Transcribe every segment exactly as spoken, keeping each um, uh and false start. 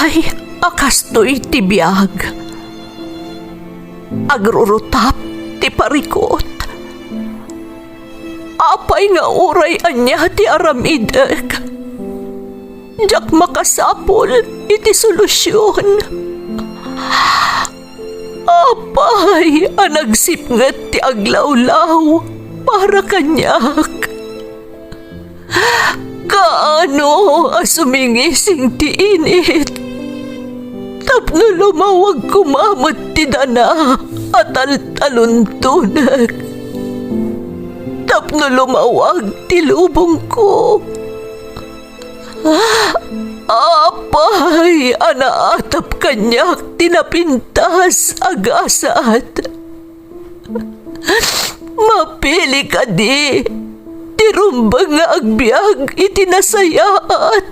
Ay, a kastoy ti biag. Agrurutap ti parikut. Apay nga uray ania ti aramidek, diak makasapul iti solusion. Apay a nagsipnget ti aglawlaw para kaniak? Kaano a sumingising ti init tapno lumawag koma met ti dana a taltaluntonek, tapno lumawag ti lubongko? Apay a naatap kaniak ti napintas a gasat? Mapili kadi ti rumbeng nga agbiag iti nasayaat,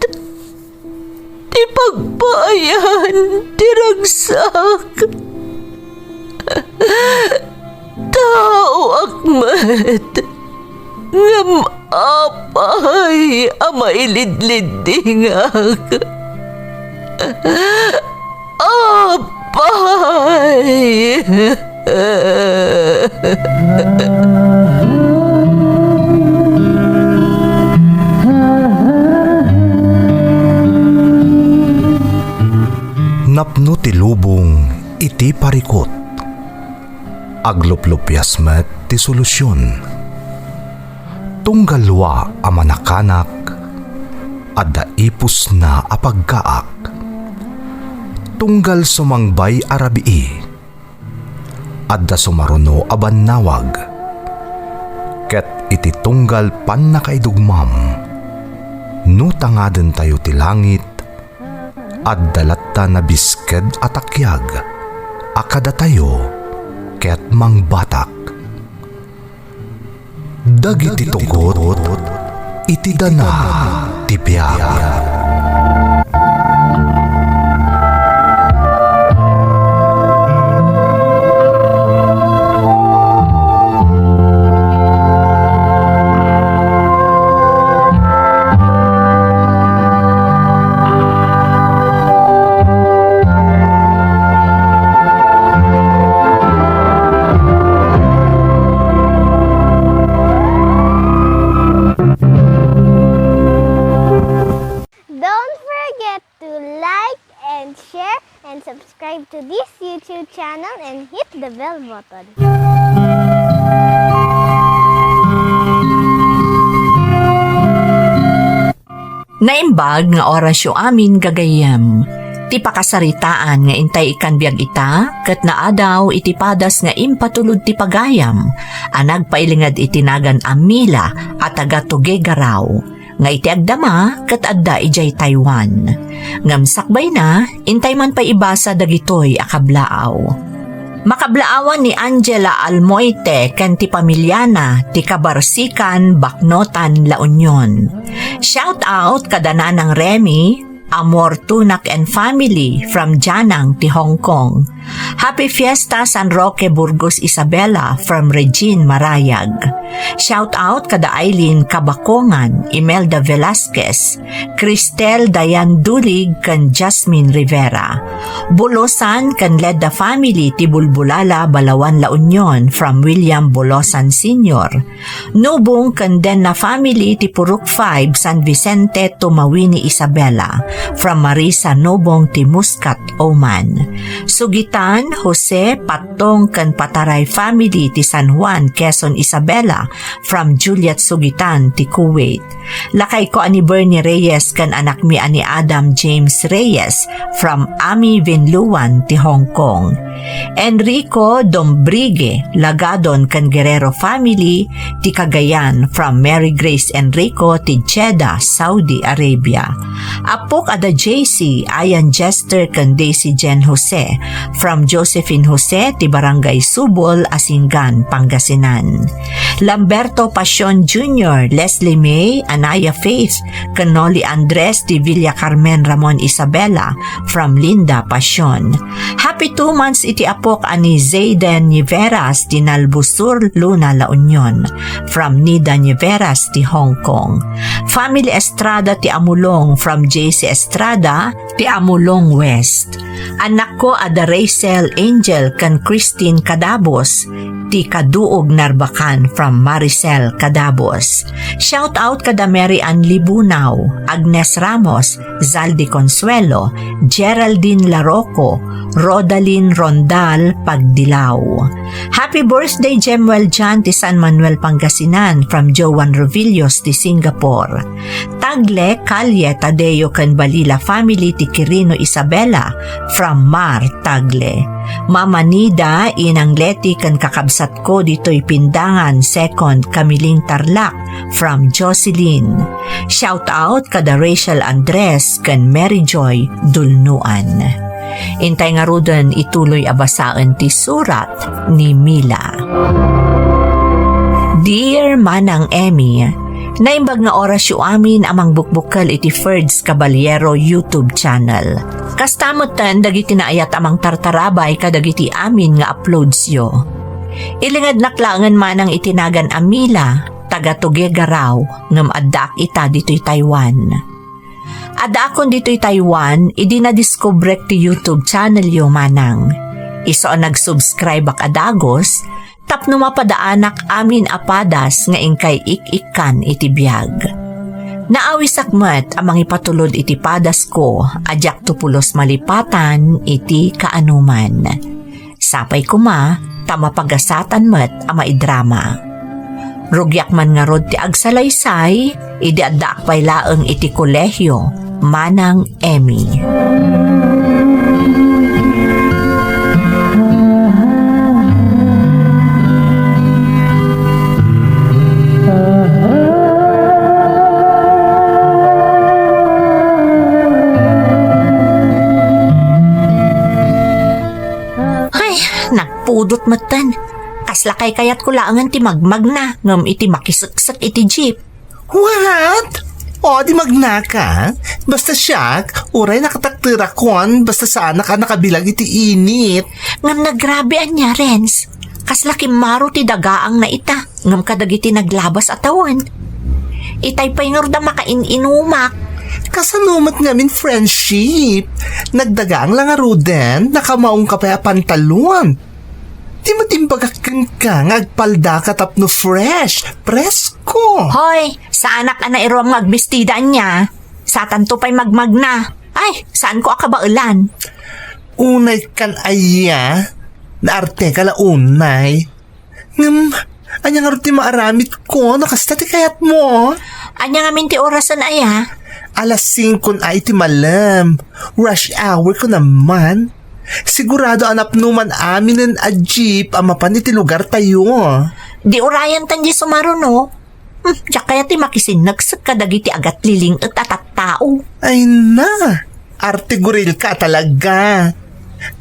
ti pagpaayan ti ragsak? Taoak met, ngem apay a mailidliddingak? Apay! Napno ti lubong iti parikut. Agluplupias met ti solusion. Tunggal dua a manakanak, adda ipusna a pagkaak. Tunggal sumangbay a rabii, adda sumaruno a bannawag. Ket iti tunggal pannakaidugmam, no tangadentayo ti langit, adda latta nabisked a takiag a kadatayo ket mangbatak. Dagiti tugot iti dana ti biag. Don't forget to like and share and subscribe to this YouTube channel and hit the bell button. Naimbag nga orasyo amin, gagayyem. Ti pakasaritaan nga intay ikkan biag ita, ket naadaw iti padas nga impatulod ti pagayam a nagpailinged iti nagan a Mila a taga Tuguegarao, nga iti agdama ket adda idiay Taiwan. Ngem sakbayna, intay man pay ibasa dagitoy a kablaaw. Makablaawan ni Angela Almoite ken ti pamiliana ti Kabarsikan, Baknotan, La Union. Shout out kada Nanang Remy, Amor Tunak and family from Janang ti Hong Kong. Happy Fiesta San Roque Burgos Isabela from Regine Marayag. Shout out kada Aileen Kabakongan, Imelda Velasquez, Cristel Dayan Dulig ken Jasmine Rivera. Bulosan ken Ledda family ti Bulbulala, Balaoan, La Union from William Bulosan Senior. Nubong ken Denna family ti Purok five, San Vicente, Tumawini, Isabela from Marisa Nubong ti Muscat, Oman. Sugitan, Jose, Pattong ken Pataray family ti San Juan, Quezon, Isabela from Juliet Sugitan ti Kuwait. Lakayko a ni Bernie Reyes ken anakmi a ni Adam James Reyes from Ami, Vinluan ti Hong Kong. Enrico Dombrigue, Lagadon ken Guerrero family ti Cagayan from Mary Grace Enrico ti Jeddah, Saudi Arabia. Apok a da J C, Ayan Jester ken Daisy Jen Jose from Josephine Jose ti Barangay Subol, Asingan, Pangasinan. Lamberto Pasion Junior, Leslie May, Anaya Faith, ken Noli Andres ti Villa Carmen Ramon Isabela from Linda Pasion. Happy two months iti apok a ni Zayden Niveras ti Nalbusur, Luna, La Union from Nida Niveras ti Hong Kong. Family Estrada ti Amulong from J C Estrada ti Amulong West. Annakko a da Rachel Angel ken Christine Cadabos, ti kaduog Narbacan from Maricel Cadabos. Shout out kada Mary Ann Libunao, Agnes Ramos, Zaldi Consuelo, Geraldine Laroco, Rodalyn Rondal Pagdilaw. Happy birthday, Jemuel John ti San Manuel, Pangasinan, from Joan Revillos ti Singapore. Tagle, Kalye, Tadeo ken Balila family ti Quirino Isabela from Mar, Tagle. Mama Nida, Inang Leti ken kakabsatko ditoy Pindangan, second, Camiling, Tarlac from Jocelyn. Shout out kada Rachel Andres ken Mary Joy Dulnuan. Intay ngaruden ituloy a basaen ti surat ni Mila. Dear Manang Emmy, naimbag nga orasyo amin a mangbukbukkel iti Ferds Caballero YouTube channel. Kasta metten dagiti naayat a mangtartarabay kadagiti amin nga uploadsyo. Ilingednak laengen manang iti nagan a Mila, taga Tuguegarao, ngem addaak ita ditoy Taiwan. Addaakon ditoy Taiwan idi nadiskubrek ti YouTube channelyo, manang. Isu a nagsubscribeak a dagus tapno mapadaanak amin a padas nga inkay ik-ikkan iti biag. Naawisak met a mangipatulod iti padasko a diakto pulos malipatan iti kaanoman. Sapay koma ta mapagasatan met a maidrama. Rugiak man ngarud ti agsalaysay idi addaak pay laeng iti kolehio, Manang Emmy. Ay, nagpudot metten. Kasla kaykayatko laengen ti magmagna ngem iti makiseksek iti jeep. What? O, di magnaka? Basta siak, uray nakatakterakon, basta saanak a nakabilag iti init. Ngem nagrabe ania, Renz. Kasla kimmaro ti dagaangna ita, ngem kadagiti naglabas a tawen. Itay pay ngarud a makain-inumak. Kasano met ngamin friendship? Nagdagaang la ngaruden, nakamaongka pay a pantalon. Di met imbagak kenka nga agpaldaka tapno fresh, presko. Hoy, saanak a nairuam nga agbestida ania. Satanto pay magmagna. Ay, saanko a kabaelan. Unay kan aya, naarteka la unay. Ngem, ania ngarud ti maaramidko no kasta ti kayatmo? Ania ngamin ti orasen aya? Alas singko na iti malem. Rush hour ko naman. Sigurado a napno man aminen a jeep a mapan iti lugartayo. Di urayan tan di sumaruno. Hmm, diak kayat ti makisinneksek kadagiti agatliling-et a tattao. Ay na, arte gurilka a talaga.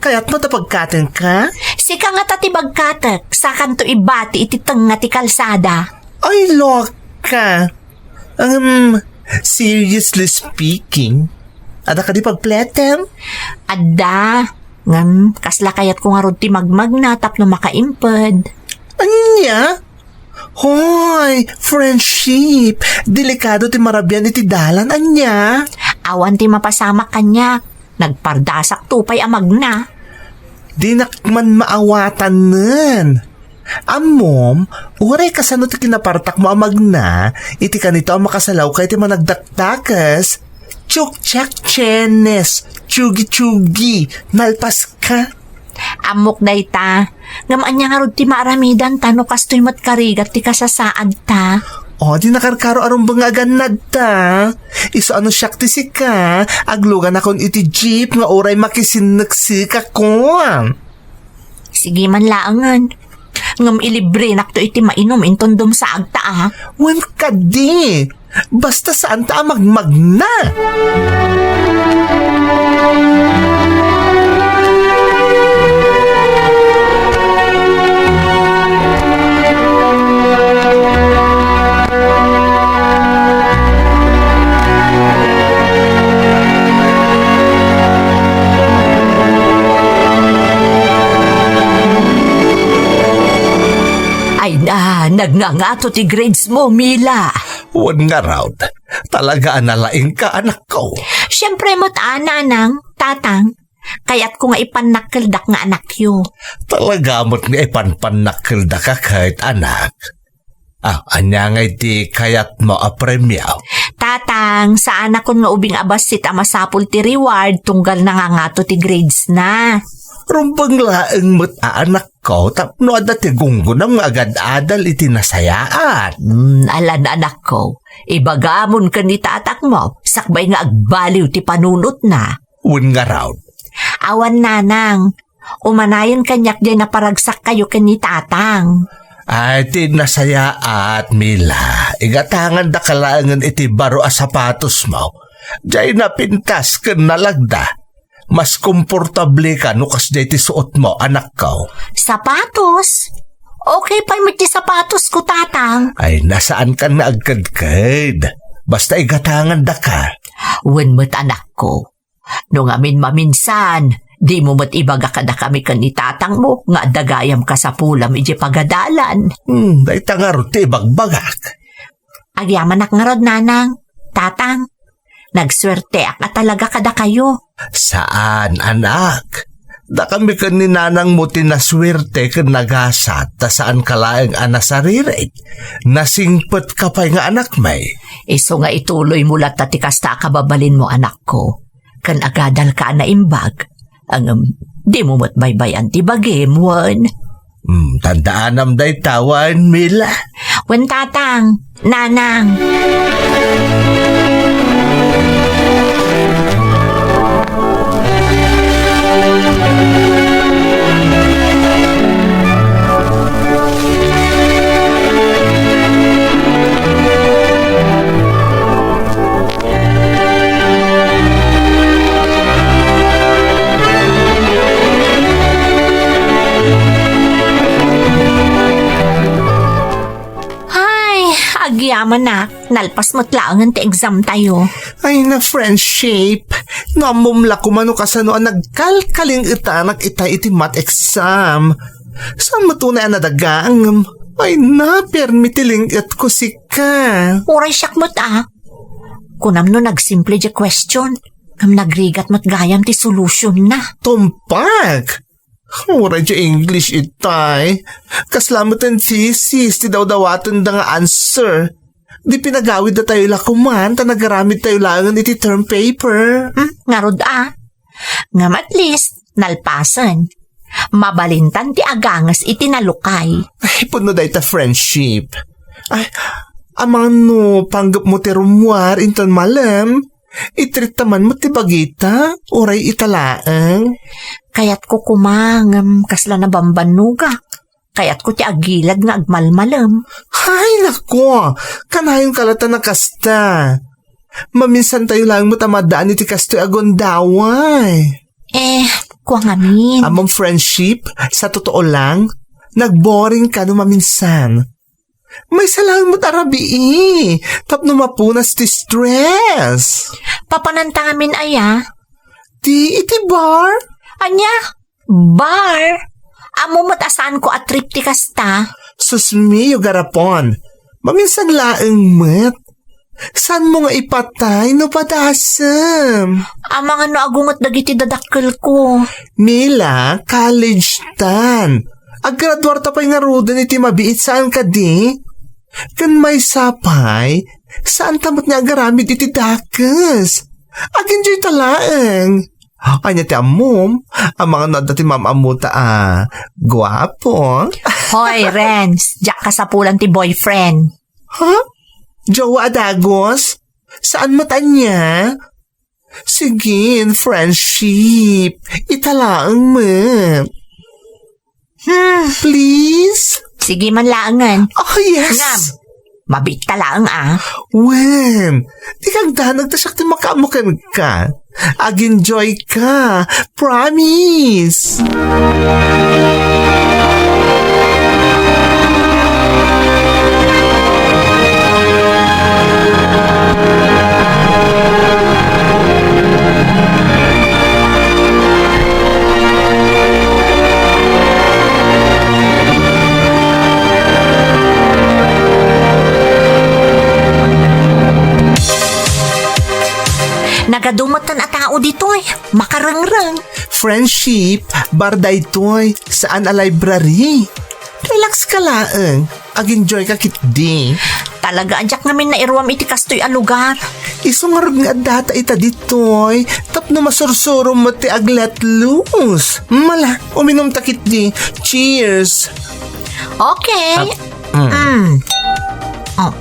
Kayatmo ta pagkatenka? Sika ngata ti bagkatek, sakanto ibati iti tengnga ti kalsada. Ay, loka. Um, seriously speaking, adda kadi pagpletem? Adda. Ngem, kasla kayatko ngarud ti magmagna tapno makaimped. Ania? Hoy, friendship, delikado ti marabian iti dalan, ania? Awan ti mapasamak kaniak. Nagpardasakto pay a magna. Dinak man maawatanen. Ammom, uray kasano ti kinapartakmo a magna, iti kanito a makasalawka iti managdakdakes, chukchak chenes, chugi-chugi, nalpaska. Ammok dayta. Ngem ania ngarud ti maaramidanta no kastoy met karigat ti kasasaadta? O, di nakarkaro a rumbeng nga agannadta. Isu a no siak ti sika, agluganakon iti jeep nga uray makisinneksek akon. Sige man laengen. Ngem ilibrenakto iti mainum inton dumsaagta, a. Wen kadi, basta saanta a magmagna. Ay na, nagngangato ti grades mo, Mila. Wen ngarud, Talaga a nalaingka, anakko. Siempre met a, nanang, tatang. Kayatko nga ipannakkeldak nga anakyo. Talaga met nga ipanpannakkeldaka ket, anak. Ah, ania ngay ti kayatmo a premio? Tatang, saanakon nga ubing a bassit a masapul ti reward tunggal nangangato ti grades na. Rumbeng laeng met a, anakko, tapno adda ti gunggonam nga agad-adal iti nasayaat. Hmm, alan, anakko. Ibagamon ken ni tatangmo, sakbay nga agbaliw ti panunotna. Wen ngarud? Awan, nanang. Umanayon kaniak diay naparagsakkayo ken ni tatang. Ay, ti nasayaat, Mila. Igatangandaka laengen iti baro a sapatosmo. Diay napintas ken nalagda. Mas komportableka no kasdiay ti suotmo, anakko. Sapatos? Okay pay met ti sapatosko, tatang. Ay, nasaankan nga agkedked. Basta igatangandaka. Wen met, anakko. No ngamin maminsan, dimo met ibaga kadakami ken ni tatangmo nga adda gayam kasapulam idiay pagadalan. Hmm, dayta ngarud ti ibagbagak. Agyamanak ngarud, nanang, tatang. Nagsuerteak a talaga kadakayo. Saan, anak. Dakami ken ni nanangmo ti nasuerte ken nagasat, ta saanka laeng a nasaririt. Nasingpetka pay nga anakmi. Isu nga ituloymo latta ti kasta a kababalinmo, anakko. Ken agadalka a naimbag. Ngem, dimo met baybay-an ti bagim, wen? Hmm, tandaanam dayta, wen, Mila? Wen, tatang, nanang. Ay, agyamanak, nalpas met laengen ti exam tayo. Ay, na friendship. No ammom la koma no kasano a nagkalkaling-etanak itay iti math exam. Saan met unay a nadagangem? Ay na, permi ti ling-etko sika. Uray siak met a. Kunam no nagsimple diay question, ngem nagrigat met gayam ti solution na. Tumpak! Uray diay English itay. Kasla met ti thesis ti dawdawatenda nga answer. Di pinagawidda tayo la koman, ta nagaramid tayo laengen iti term paper. Hmm, ngarud a. Ngem at least, nalpasen. Mabalintan ti aganges iti nalukay. Ay, pudno dayta friendship. Ay, amangan no panggepmo ti rummuar inton malem. Itreatta man met ti bagita, uray ita laeng. Kayatko koma, ngem kasla nabambannogak. Kayatko ti agilad nga agmalmalem. Ay, nako! Kanayonka latta a kasta. Maminsan tayo laeng met a maddaan iti kastoy a gundaway. Eh, kua ngamin. Ammom friendship, sa totoo lang, nagboring ka no maminsan. Maysa laeng met a rabii, tapno mapunas ti stress. Papananta ngamin aya? Ti iti bar? Ania? Bar? Ammom met a saanko a trip ti kasta. Sus, Mio, garapon. Maminsan laeng met. Saanmo nga ipatay no padasem? Amangan no agunget dagiti dadakkelko. Mila, college tan. Aggraduarta pay ngaruden iti mabiit, saan kadi? Ken maysa pay, saanta met nga agaramid iti dakes. Ag-enjoy ta laeng. Ania ti ammom? Amangan no adda ti maam-ammota a guapo. Hoy, Renz, diak kasapulan ti boyfriend. Ha? Jowa a dagus? Saan met ania? Sige, friendship. Ita laeng met. Hmm. Please? Sige man laengen. Oh, yes. Ngem, mabiit ta laeng, ah. Wen, di kagdanag ta siak ti makaammo kenka. Ag-enjoy ka. Promise. Nagadu metten a tao ditoy. Makarengreng. Friendship, bar daytoy, saan a library. Relax ka laeng. Ag-enjoy ka ketdi. Talaga, diak ngamin nairuam iti kastoy a lugar. Isu ngarud nga addata ita ditoy, tapno masursurom met ti ag-let loose. Mala, uminumta ketdi. Cheers! Okay. Ah, mm. Mm. Oh.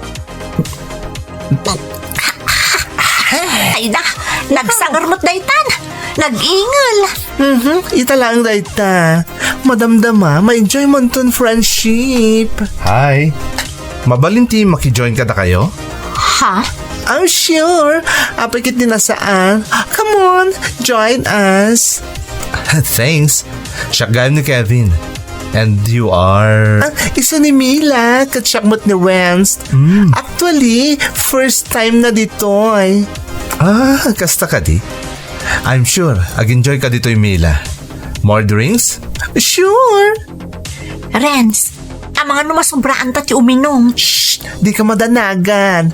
Ay da, nagsanger met daytan. Nag-ingel. Mhm, ita laeng dayta. Madamdama, ma-enjoy mo ton friendship. Hi. Mabalin ti maki-join kadakayo? Ha? I'm sure. Apay ketdi a saan. Come on, join us. Thanks. Siak gayam ni Kevin. And you are? Ah, isu ni Mila, ket siak met ni Renz. Mm. Actually, first time na ditoy. Ah, kasta kadi? I'm sure, ag-enjoy ka ditoy, Mila. More drinks? Sure! Renz, amangan no masobraanta ti uminum. Shh! Di ka madanagan.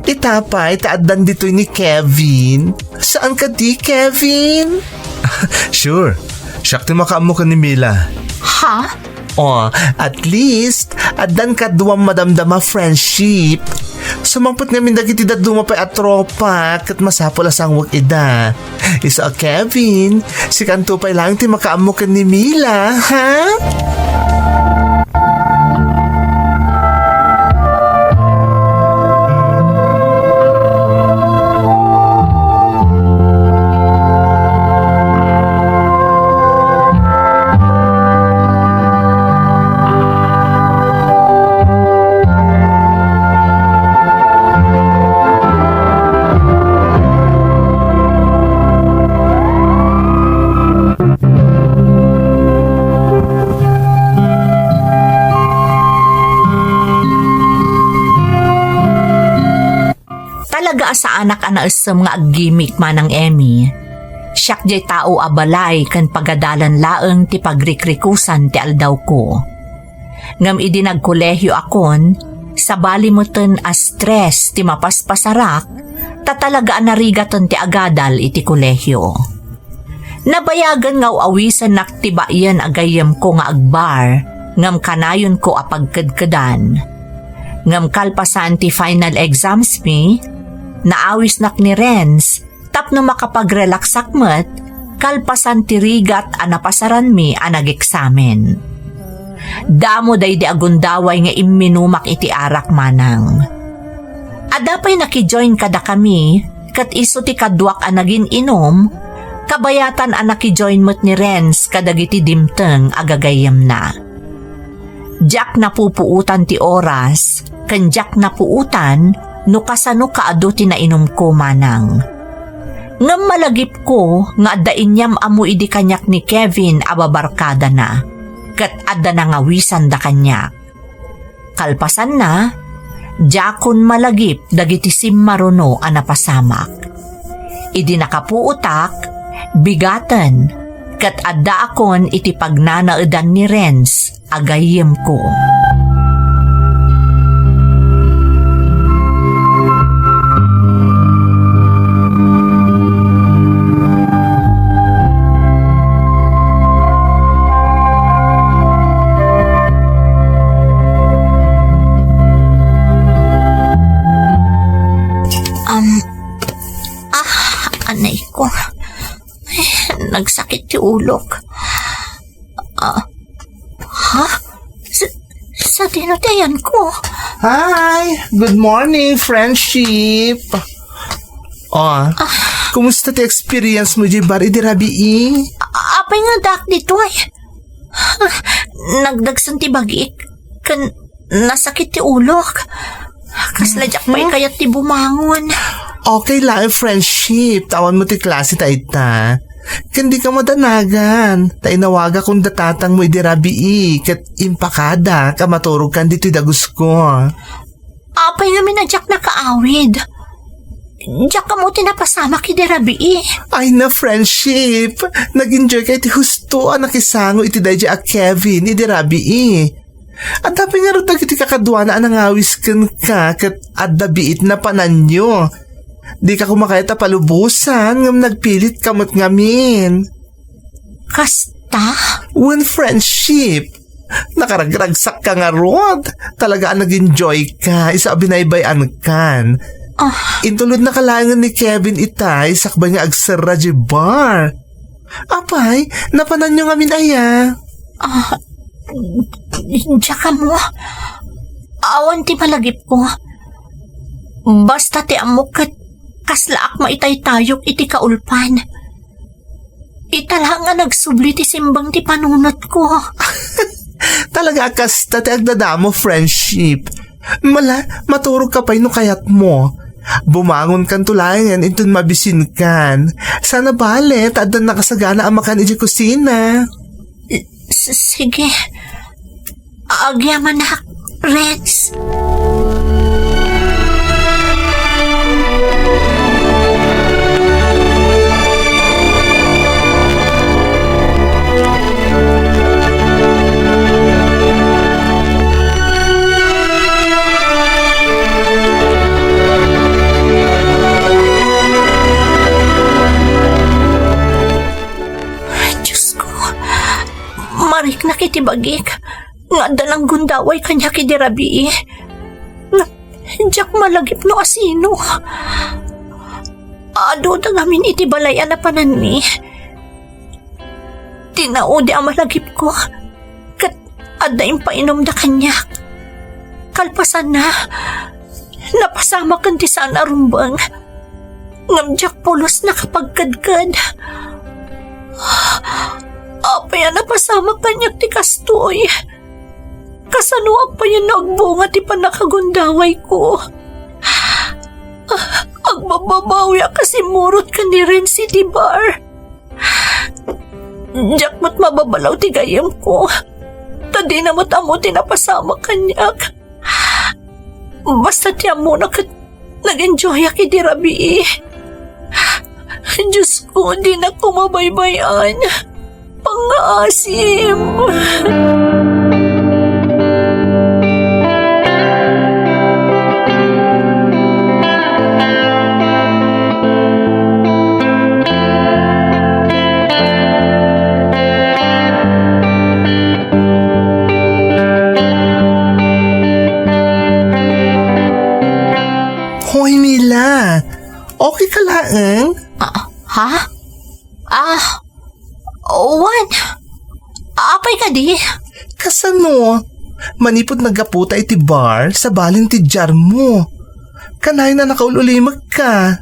Ita pay ta addan ditoy ni Kevin. Saan kadi, Kevin? Sure. Siak ti makaammo ken ni Mila. Ha? Oh, at least, addan kaduam madamdama friendship. Sumangpet ngamin dagiti dadduma pay a tropa, ket masapul a sangwek ida. Isu a Kevin, sikanto pay laeng ti makaammo ken ni Mila, ha? Talaga a saanak a naessem nga aggimik, Manang Emmy. Siak diay tao a balay ken pagadalan laeng ti pagrikrikusan ti aldawko. Ngem idi nagkolehio akon, sabali meten a stress ti mapaspasarak, ta talaga a narigaten ti agadal iti kolehio. Nabayagen nga aw-awisennak ti baien a gayyemko nga agbar, ngem kanayonko a pagkedkedan. Ngem kalpasan ti final exams mi, naawisnak ni Renz tapno makapagrelaksak met kalpasan ti rigat a napasaranmi a nageksamen. Damo daydi a gundaway nga imminumak iti arak, Manang. Adda pay nakijoin kadakami, ket isu ti kaduak a nagin-inum, kabayatan a nakijoin met ni Renz kadagiti dimteng a gagayyemna. Diak napupuotan ti oras, ken diak napuotan no kasano kaadu ti nainumko, Manang. Ngem malagipko nga adda inyam-ammo idi kaniak ni Kevin a babarkadana, ket adda nangawisanda kaniak. Kalpasanna, diakon malagip dagiti simmaruno a napasamak. Idi nakapuotak, bigaten, ket addaakon iti pagnanaedan ni Renz a gayyemko. Um, ah, anay ko. Ay, nagsakit ti ulok. Ah, ha? Sa, sadino ti ayanko? Hi! Good morning, friendship! Oh, kumusta ti experience mo di bar idi rabii? A-, apay nga addaak ditoy? Nagdagsen ti bagik. Ken nasakit ti ulok. Kasla diak pay kayat ti bumangon. Okay lang, friendship. Awan mo ti klase ta ita. Ken di ka madanagan. Ta inawagakon da tatang mo idi rabii, ket impakadak a maturogkan ditoy dagusko. Apay ngamin a diak nakaawid? Diak ammo ti napasamak idi rabii. Ay na, friendship. Nag-enjoy ka iti husto a nakisango iti daydi a Kevin idi rabii. Adda pay ngarud dagiti kakaduana a nangawis kenka ket adda biit na pananyo. Dika koma kayat a palubosan ngem nagpilitka met ngamin. Kasta? Wen, friendship. Nakaragragsakka ngarud. Talaga a nag-enjoyka isu a binaybay-ankan. Ah. Intulodnaka laengen ni Kevin itay sakbay nga agserra diay bar. Apay, napananyo ngamin aya? Ah, diak ammo. Awan ti malagipko. Basta ti ammok ket kaslaak maitaytayok iti kaulpan. Ita laeng a nagsubli ti simbang ti panunotko. Talaga a kasta ti agdadamo, friendship. Mala, maturogka pay no kayatmo. Bumangonkanto laengen inton mabisinkan. Saan a bale ta addan nakasagana a makan idiay kusina. S-, sige. Agyamanak, Renz. Diosko, mariknak iti bagik nga adda nanggundaway kaniak idi rabii. Ngem diak malagip no asino. Aduda ngamin iti balay a napananmi. Tinaudi a malagipko ket adda impainumda kaniak. Kalpasanna, napasamaken ti saan a rumbeng. Ngem diak pulos nakapagkedked. Apay a napasamak kaniak ti kastoy? Kasano a payen no agbunga ti pannakagundawayko? Agbabbabawiak a simmurot ken ni Renz iti bar. Diak met mababalaw ti gayyemko, ta dina met ammo ti napasamak kaniak. Basta ti ammona ket nag-enjoyak idi rabii. Diosko, dinak koma baybay-an. Pangngaasim. Hoy, Mila. Okay ka laeng? Ah, ha? Ah, Wen, apay kadi? Kasano? Manipud naggaputa iti bar, sabali ti diarmo. Kanayon a nakaul-ulimekka.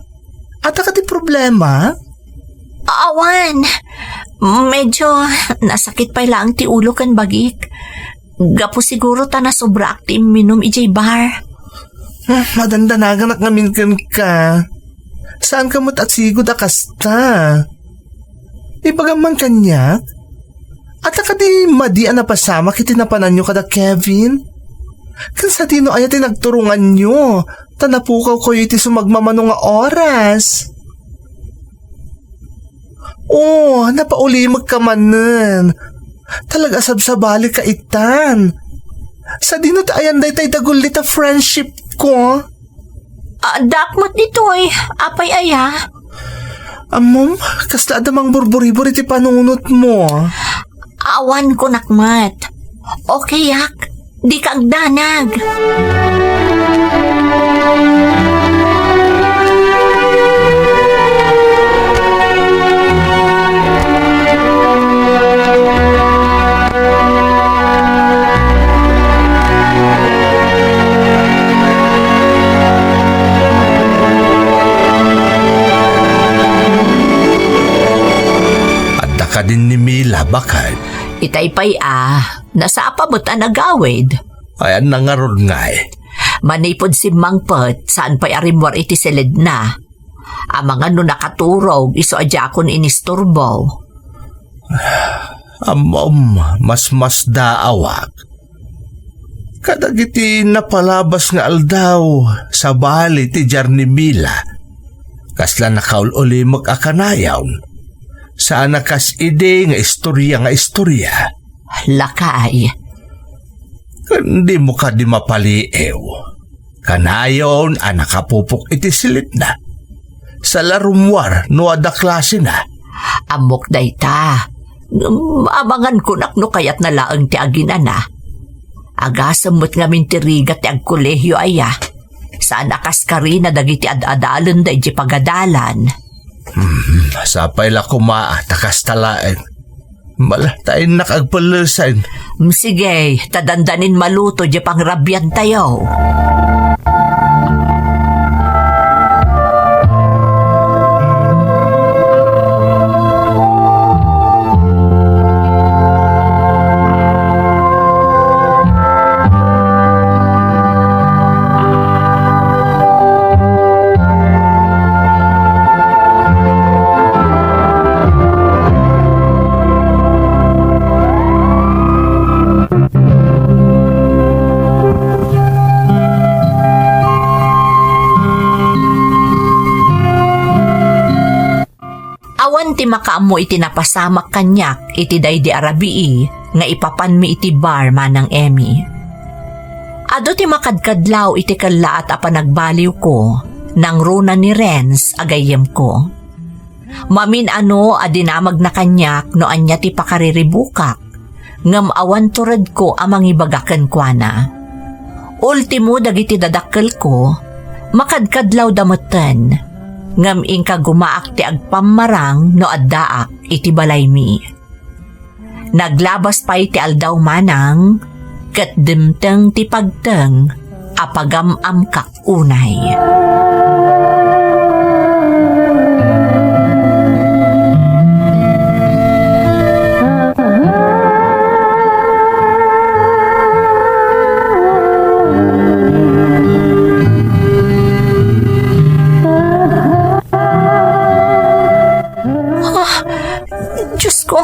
Adda kadi problema? Awan. Medyo nasakit pay laeng ti ulo ken bagik. Gapu siguro ta nasobraak ti imminum idiay bar. Hmm, madandanaganak ngamin kenka. Saanka met a sigud a kasta. Ibagam man kaniak, adda kadi madi a napasamak iti napananyo kada Kevin? Ken sadino aya ti nagturonganyo ta napukawkayo iti sumagmamano nga oras? Oh, napaulimekka manen. Talaga a sabsabalika itan. Sadino ti ayan daytay dagulli ta friendshipko? Addaak met ditoy. Apay aya? Ammom, kasla adda mangburburibur iti panunotmo. Awan kunak met. Okayak. Dika agdanag. Adda kadin ni Mila, baket? Itay pay a, nasapa met a nagawid. Ayan na ngarud ngay. Manipud simmangpet, saan pay a rimmuar iti silidna. Amangan no nakaturog, isu a diakon inisturbo. Ammom, masmasdaawak. Kadagiti napalabas nga aldaw, sabali ti diar ni Mila. Kasla nakaul-ulimek a kanayon. Saan a kas idi nga istoria nga istoria. Lakay. Ken dimo kadi mapaliiw. Kanayon a nakapupok iti silidna. Sa la rummuar no adda klasena. Ammok dayta. Ngem amangan kunak no kayatna laeng ti aginana. Agasem met ngamin ti rigat ti agkolehio aya. Saan a kaskarina dagiti ad-adalenda idiay pagadalan. Hmm, sapay la koma ta kasta laeng. Mala, ta innak agpellesen. Mm, sige, ta dandanin maluto diay pangrabiantayo. Awan ti makaammo iti napasamak kaniak iti daydi a rabii nga ipapanmi iti bar, Manang Emmy. Adu ti makadkadlaw iti kellaat a panagbaliwko, nangruna ni Renz a gayyemko. Mamin-ano a dinamagna kaniak no ania ti pakariribukak, ngem awan turedko a mangibaga kenkuana. Ultimo dagiti dadakkelko, makadkadlawda metten, ngem inka gumaak ti agpammarang no addaak iti balaymi. Naglabas pay ti aldaw manang, ket dimteng ti pagteng a pagam-amkak unay. Ah, Diyos ko,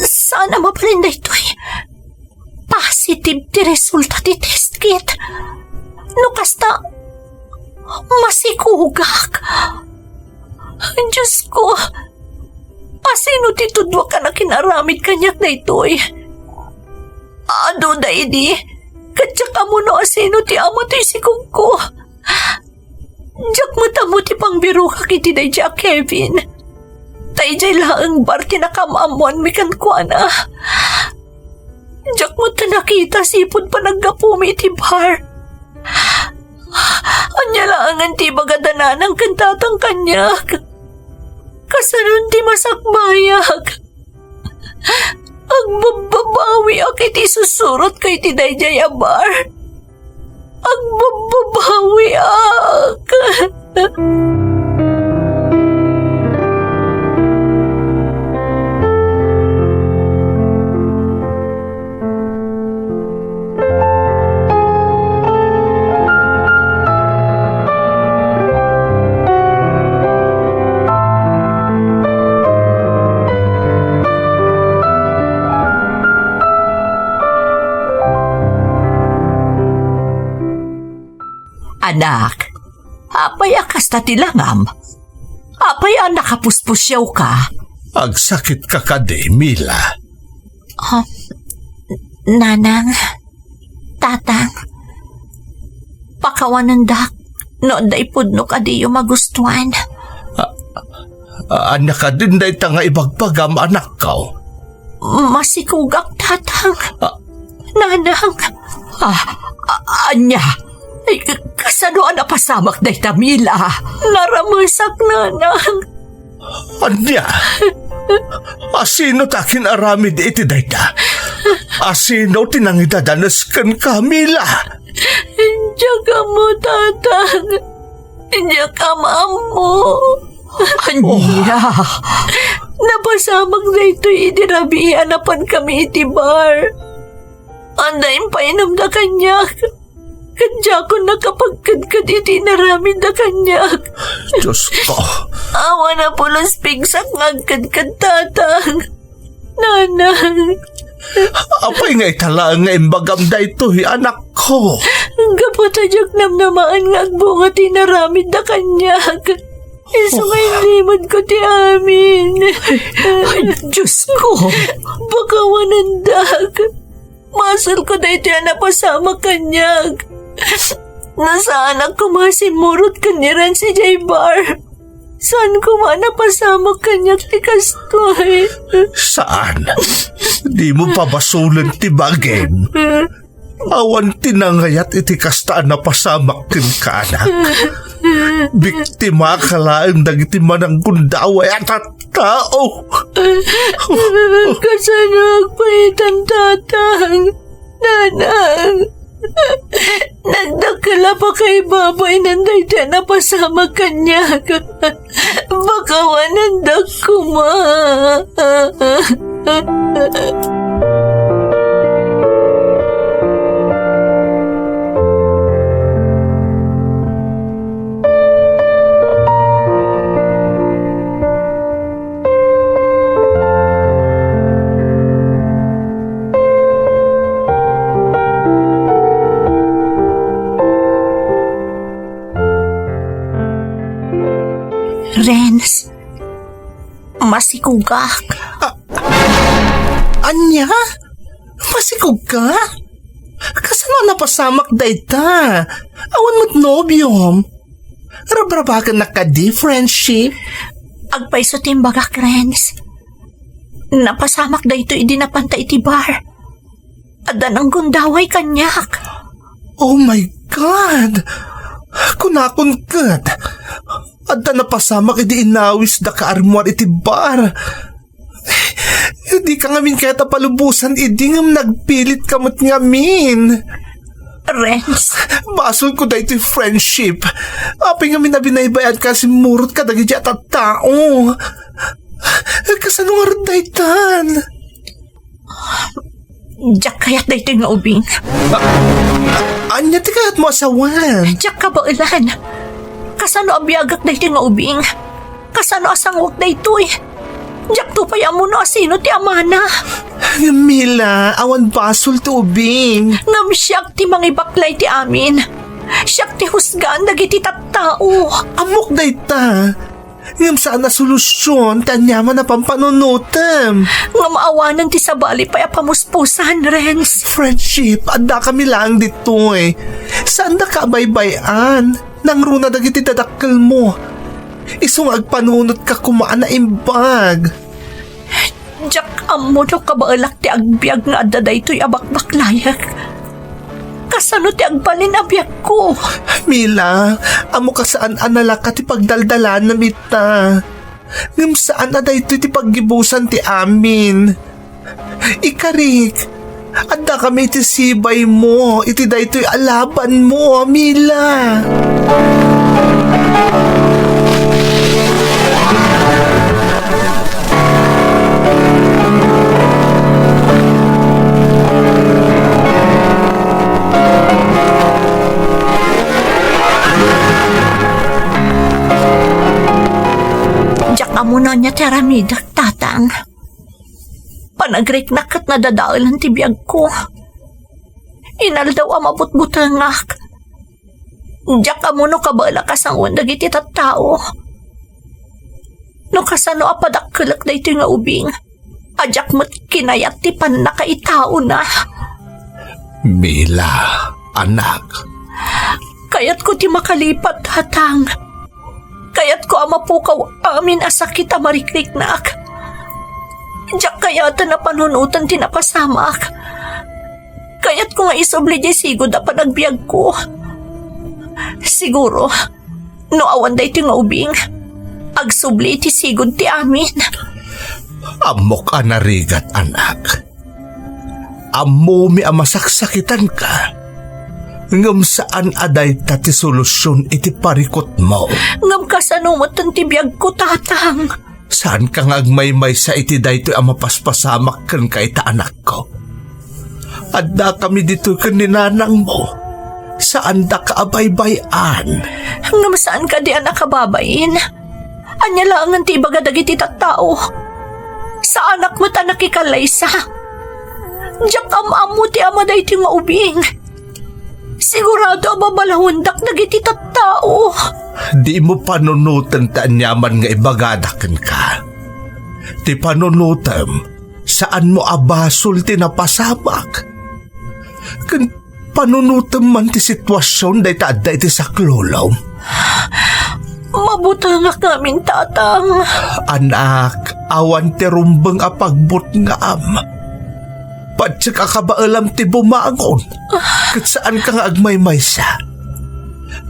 saan a mabalin daytoy? Positive ti resulta ti test kit. No kasta, masikugak. Diyos ko, asino ti tudwak a nakinaramid kaniak daytoy? Adu daydi, ket diak ammo no asino ti ama toy sikugko. Diak met ammo ti pangbirokak iti daydiay a Kevin. Ta idiay laeng bar ti nakaam-ammoanmi kenkuana. Diak met nakita sipud panaggapumi iti bar. Ania laengen ti ibagada nanang ken tatang kaniak? Kasanon ti masakbayak? Agbabbabawiak iti isusurotko iti daydiay a bar. Agbabbabawiak. Anak, apay a kasta ti langam? Apay a nakapuspusiawka? Agsakitka kadi, Mila? Ah, Nanang, Tatang, pakawanendak no adda ipudno a diyo magustuan. A-, a-, ania kadin dayta nga ibagbagam, anakko? Masikugak, Tatang. Ah. Nanang. Ah, a-, ania? Ay, kasano a napasamak dayta, Mila? Naramesak, Nanang. Ania? Asino ti akin-aramid iti dayta? Asino ti nangidadanes kenka, Mila? Diak ammo, Tatang. Diak ammo. Ania? Napasamak daytoy idi rabii a napankami iti bar. Adda impainumda kaniak. Ket diakon nakapagkedked iti inaramidda kaniak. Diyos ko. Awan a pulos pigsak nga agkedked, Tatang. Nanang. Apay nga ita laeng nga imbagam daytoy, anakko? Gapu ta diak namnamaen nga agbunga ti inaramidda kaniak. Isu nga inlimedko ti amin. Ay, Diyos ko. Pakawanendak. Masulko daytoy a napasamak kaniak. No saanak koma a simmurot ken ni Renz idiay bar, saan koma a napasamak kaniak ti kastoy. Saan? Dimo pabasolen ti bagim. Awan ti nangayat iti kasta a napasamak kenka, anak. Biktimaka laeng dagiti mananggundaway a tattao. Kasano agpaitan, Tatang? Nanang, nagdakkel a pakaibabain daytoy a napasamak kaniak. Pakawanendak koma. Renz, masikogak. A-, ania? Masikogka? Kasano a napasamak dayta? Awan met nobiom. Rabrabakennak kadi, friendship? Agpayso ti imbagak, Renz. Napasamak daytoy idi napanta iti bar. Adda nanggundaway kaniak. Oh my God! Kunakon ket, adda napasamak idi inawisda ka armuar iti bar. Dika ngamin kayat a palubosan idi ngem nagpilitka met ngamin. Renz. Basolko daytoy, friendship. Apay ngamin a binaybay-anka a simmurot kadagiti a tattao? Kasano ngarud daytan? Diak kayat daytoy nga ubing. A-, a-, ania ti kayatmo a sawen? Diak kabaelan. Kasano a biagak daytoy nga ubing? Kasano a sangoek daytoy? Diakto pay ammo no asino ti amana. Mila, awan basol ti ubing. Ngem siak ti mangibaklay ti amin. Siak ti husgaan dagiti tattao. Ammok dayta. Ngem saan a solusion ti aniaman a pampanunotem. Ngem awanen ti sabali pay a pamuspusan, Renz. Friendship, addakami laeng ditoy. Saandaka a baybay-an. Nangruna dagiti dadakkelmo. Isu nga agpanunotka koma a naimbag. Diak ammo no kabaelak ti agbiag nga adda daytoy a bakbaklayek. Kasano ti agbalin a biagko? Mila, ammok a saan a nalaka ti pagdaldalanem ita. Ngem saan a daytoy ti paggibusan ti amin. Ikarik, addakami iti sibaymo iti daytoy a labanmo, Mila. Diak ammo no ania ti aramidek, Tatang. Panagriknak ket nadadaelan ti biagko. Inaldaw a mabutbutengak. Diak ammo no kabaelak a sangoen dagiti tattao. No kasano a padakkelek daytoy nga ubing, a diak met kinayat ti pannakaitaona. Mila, anak. Kayatko ti makalipat, Tatang. Kayatko a mapukaw amin a sakit a marikriknak. Diak kayaten a panunoten ti napasamak. Kayatko nga isubli diay sigud a panagbiagko. Siguro, no awan daytoy nga ubing, agsubli iti sigud ti amin. Ammok a narigat, anak. Ammomi a masaksakitanka, ngem saan a dayta ti solusion iti parikutmo. Ngem kasano metten ti biagko, Tatang? Saanka nga agmaymaysa iti daytoy a mapaspasamak kenka ita, anakko. Addakami ditoy ken ni nanangmo. Saandaka a baybay-an. Ngem saan kadi a nakababain? Ania laengen ti ibaga dagiti tattao? Saanak met a nakikallaysa. Diak am-ammo ti ama daytoy nga ubing. Sigurado a babalawendak dagiti tattao. Dimo panunoten ti aniaman nga ibagada kenka. Ti panunotem, saanmo a basol ti napasamak. Ken Panunotem man ti situasion dayta adda iti saklulom. Mabutengak ngamin, Tatang. Anak, awan ti rumbeng a pagbutngam. Patiek a kabaelam ti bumangon, ket saanka nga agmaymaysa.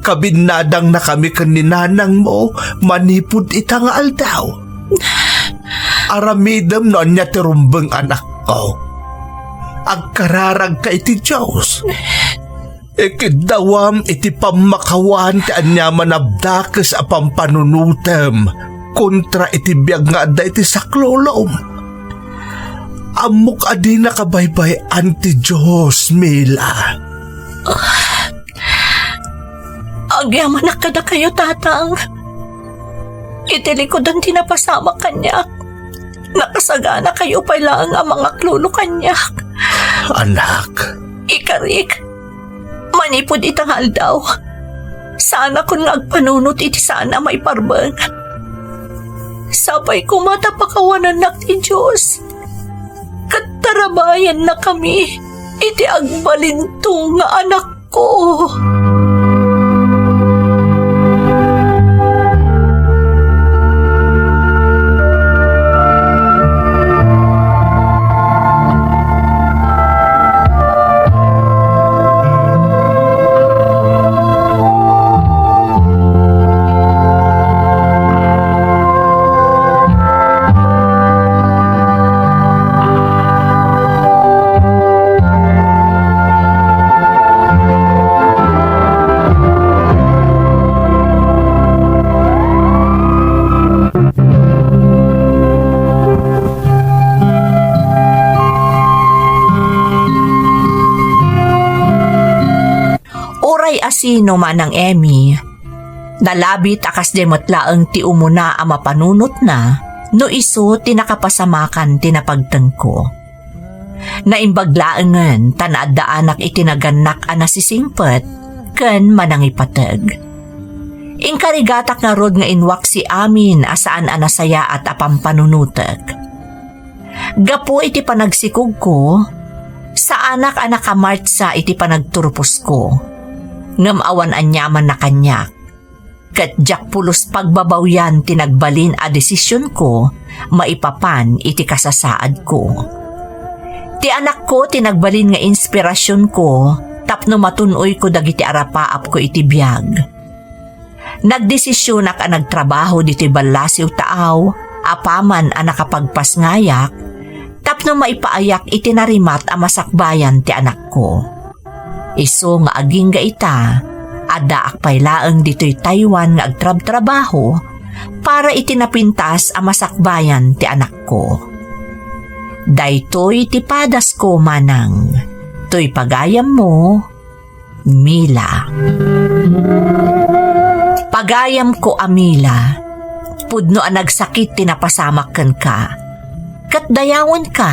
Kabinnadangnakami ken ni nanangmo manipud ita nga aldaw. Aramidem no ania ti rumbeng, anakko. Agkararagka iti Dios. Ikiddawam iti pammakawan ti aniaman a dakes a pampanunotem kontra iti biag nga adda iti saklulom. Ammok a dinaka baybay-an ti Dios, Mila. Agyamanak kadakayo, Tatang. Iti likudan ti napasamak kaniak, nakasaganakayo pay laeng a mangaklulo kaniak. Anak. Ikarik, manipud ita nga aldaw, saanakon nga agpanunot iti saan a maiparbeng. Sapay koma ta pakawanannak ti Dios, ket tarabayannakami iti agbalinto nga anakko. Uray asino, Manang Emmy, nalabit a kasdi met laeng ti umuna a mapanunotna no isu ti nakapasamakan ti napagtengko. Naimbag laengen ta naaddaanak iti nagannak a nasisingpet ken manangipateg. Inkarigatak ngarud nga inwaksi amin a saan a nasayaat a pampanunotek. Gapu iti panagsikogko, saanak a nakamartsa iti panagturposko, ngem awan aniamanna kaniak. Ket diak pulos pagbabawian ti nagbalin a desisionko maipapan iti kasasaadko. Ti anakko ti nagbalin nga inspirasionko tapno matun-oyko dagiti arapaapko iti biag. Nagdesisionak a nagtrabaho ditoy ballasiw taaw apaman a nakapagpasngayak tapno maipaayak iti narimat a masakbayan ti anakko. Isu nga agingga ita, addaak pay laeng ditoy Taiwan nga agtrabtrabaho para iti napintas a masakbayan ti anakko. Daytoy ti padasko, Manang. Toy pagayammo, Mila. Pagayamko a Mila, pudno a nagsakit ti napasamak kenka. Ket dayawenka,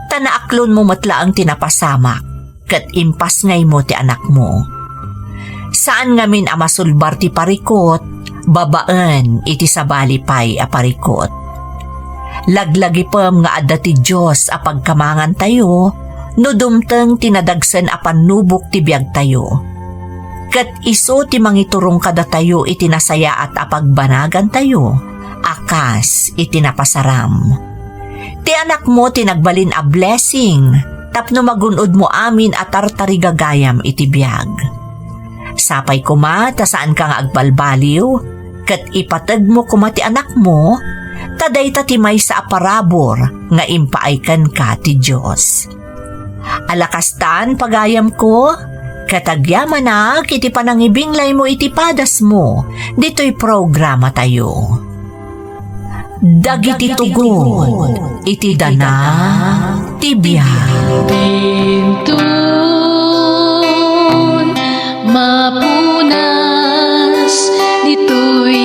ta naaklonmo met laeng ti napasamak, ket impasngaymo ti anakmo. Saan ngamin a masulbar ti parikut babaen iti sabali pay a parikut. Laglagipem nga adda ti Dios a pagkamangantayo no dumteng ti nadagsen a pannubok ti biagtayo. Ket isu ti mangiturong kadatayo iti nasayaat a pagbanagantayo a kas iti napasaram. Ti anakmo ti nagbalin a blessing tapno magun-odmo amin a tartarigagayam iti biag. Sapay koma ta saanka nga agbalbaliw, ket ipategmo koma ti anakmo, ta dayta ti maysa a parabur nga impaay kenka ti Dios. Ala kastan, pagayamko, ket agyamanak iti panangibinglaymo iti padasmo ditoy programatayo. Dagiti tugot iti danag ti biag. Inton mapunas ditoy